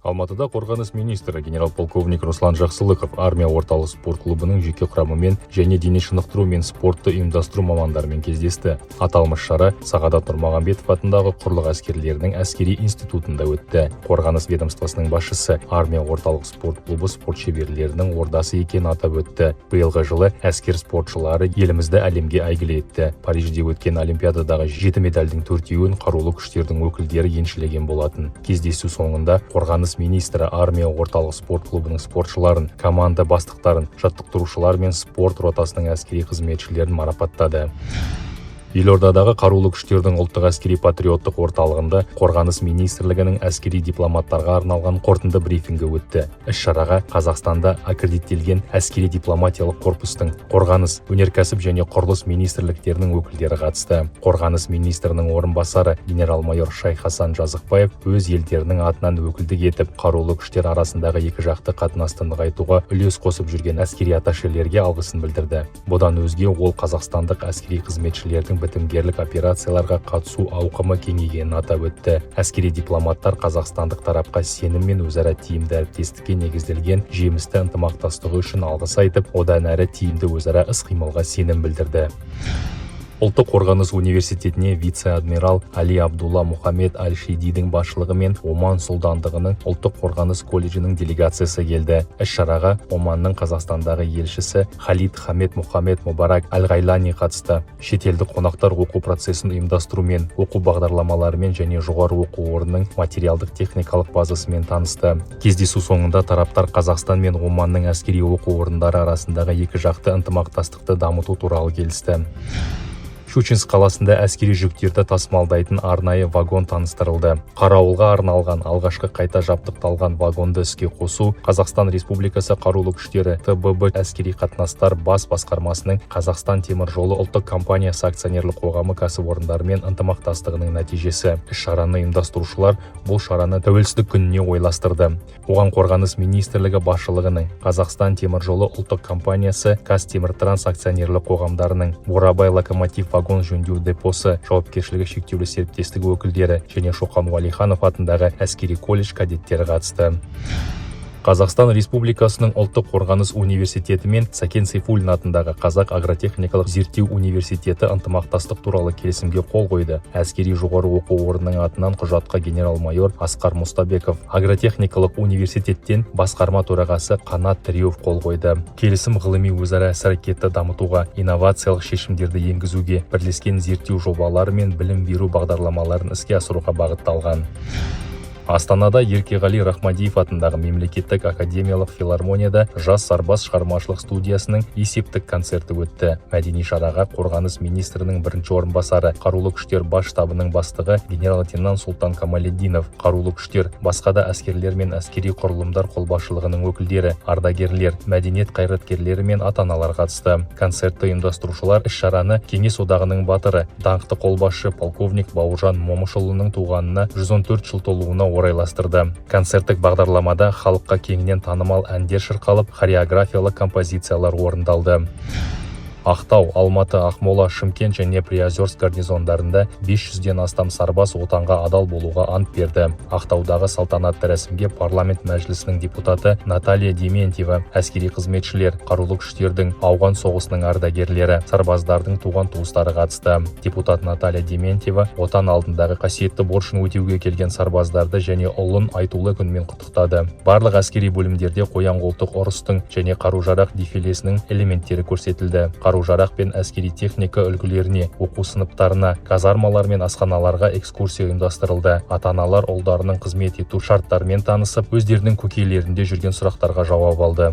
Алматыда қорғаныс министрі генерал-полковник Руслан Жақсылықов Армия орталық спорт клубының жеке құрамымен және дене шынықтыру мен спортты ұйымдастыру мамандарымен кездесті. Аталмыш шара Сағадат Нұрмағамбетов атындағы құрлық әскерлерінің әскери институтында өтті. Қорғаныс ведомствосының басшысы Армия орталық спорт клубы спорт шеберлерінің ордасы екенін атап өтті. Биылғы жылы әскер спортшылары елімізді әлемге әйгілі етті. Парижде өткен Олимпиададағы жеті медальдің төртеуін қарулы күштердің өкілдері еншілеген болатын. Кездесу соңында қорғаныс министрі Армия орталық спорт клубының спортшыларын, команда бастықтарын, жаттықтырушылар мен спорт ротасының әскери қызметшілерін марапаттады. Елордадағы Қарулы күштердің ұлттық әскери патриоттық орталығында Қорғаныс министрлігінің әскери дипломаттарға арналған қорытынды брифингі өтті. Іс-шараға Қазақстанда аккредиттелген әскери дипломатиялық корпустың, Қорғаныс, Өнеркәсіп және құрылыс министрліктерінің өкілдері қатысты. Қорғаныс министрінің орынбасары генерал-майор Шайхасан Жазықбаев өз елдерінің атынан өкілдік етіп, қарулы күштер арасындағы екіжақты қатынасты нығайтуға үлес қосып жүрген әскери атташелерге алғысын білдірді. Бұдан өзге ол қазақстандық әскери қызметшілердің бітімгерлік операцияларға қатысу ауқымы кеңейгенін атап өтті. Әскери дипломаттар қазақстандық тарапқа сенім мен өзара тиімді әріптестікке негізделген жемісті ынтымақтастығы үшін алғыс айтып, одан әрі тиімді өзара іс-қимылға сенім білдірді. Ұлттық қорғаныс университетіне вице-адмирал Али Абдулла Мұхаммед Аль-Шейдидің басшылығымен Оман сұлтандығының ұлттық қорғаныс колледжінің делегациясы келді. Іс-шараға Оманның Қазақстандағы елшісі Халид Хамед Мұхаммед Мұбарак Аль-Ғайлани қатысты. Шетелдік қонақтар оқу процесін ұйымдастырумен, оқу бағдарламаларымен және жоғары оқу орнының материалдық техникалық базасымен танысты. Кездесу соңында тараптар Қазақстан мен Оманның әскери оқу орындары арасындағы екіжақты ынтымақтастықты дамыту туралы келісті. Щучинск қаласында әскери жүктерді тасымалдайтын арнайы вагон таныстырылды. Қарауылға арналған алғашқы қайта жабдықталған вагонды іске қосу Қазақстан Республикасы Қарулы күштері ТББ әскери қатынастар бас басқармасының Қазақстан темір жолы ұлттық компаниясы акционерлік қоғамы кәсіпорындарымен ынтымақтастығының нәтижесі. Іс-шараны ұйымдастырушылар бұл шараны Тәуелсіздік күніне ойластырды. Оған Қорғаныс министрлігі басшылығының, Қазақстан темір жолы ұлттық компаниясы, Қазтеміртранс акционерлік қоғамдарының, Бурабай локомотив вагон жөндеу депосы жауапкершілігі шектеулі серіктестігі өкілдері және Шоқан Уәлиханов атындағы әскери колледж кадеттері қатысты. Қазақстан Республикасының ұлттық қорғаныс университеті мен Сәкен Сейфуллин атындағы Қазақ агротехникалық зерттеу университеті ынтымақтастық туралы келісімге қол қойды. Әскери жоғары оқу орнының атынан құжатқа генерал-майор Асқар Мұстабеков, агротехникалық университеттен басқарма төрағасы Қанат Тіреуов қол қойды. Келісім ғылыми өзара іс-әрекетті дамытуға, инновациялық шешімдерді енгізуге, бірлескен зерттеу жобалары мен білім беру бағдарламаларын іске асыруға бағытталған. Астанада Еркеғали Рахмадиев атындағы мемлекеттік академиялық филармонияда «Жас сарбаз» шығармашылық студиясының есептік концерті өтті. Мәдени шараға қорғаныс министрінің бірінші орынбасары, Қарулы күштер бас штабының бастығы генерал-лейтенант Сұлтан Камалетдинов, қарулы күштер, басқа да әскерлер мен әскери құрылымдар қолбасшылығының өкілдері, ардагерлер, мәдениет қайраткерлері мен ата-аналар қатысты. Концертті ұйымдастырушылар іс-шараны Кеңес Одағының батыры, даңқты қолбасшы полковник Бауыржан Момышұлының туғанына 114 жыл толуына орайластырды. Концерттік бағдарламада халыққа кеңінен танымал әндер шырқалып, хореографиялық композициялар орындалды. Ақтау, Алматы, Ақмола, Шымкент және Приозерск гарнизондарында 500-ден астам сарбаз Отанға адал болуға ант берді. Ақтаудағы салтанатты рәсімге парламент мәжілісінің депутаты Наталья Дементьева, әскери қызметшілер, қарулы күштердің, Ауған соғысының ардагерлері, сарбаздардың туған туыстары қатысты. Депутат Наталья Дементьева Отан алдындағы қасиетті борышын өтеуге келген сарбаздарды және ұлын айтулы күнмен құттықтады. Барлық әскери бөлімдерде қоян-қолтық ұрыстың және қару-жарақ дефилесінің элементтері көрсетілді. Қару-жарақ пен әскери техника үлгілеріне, оқу сыныптарына, казармалар мен асханаларға экскурсия ұйымдастырылды. Ата-аналар ұлдарының қызмет ету шарттарымен танысып, өздерінің көкейлерінде жүрген сұрақтарға жауап алды.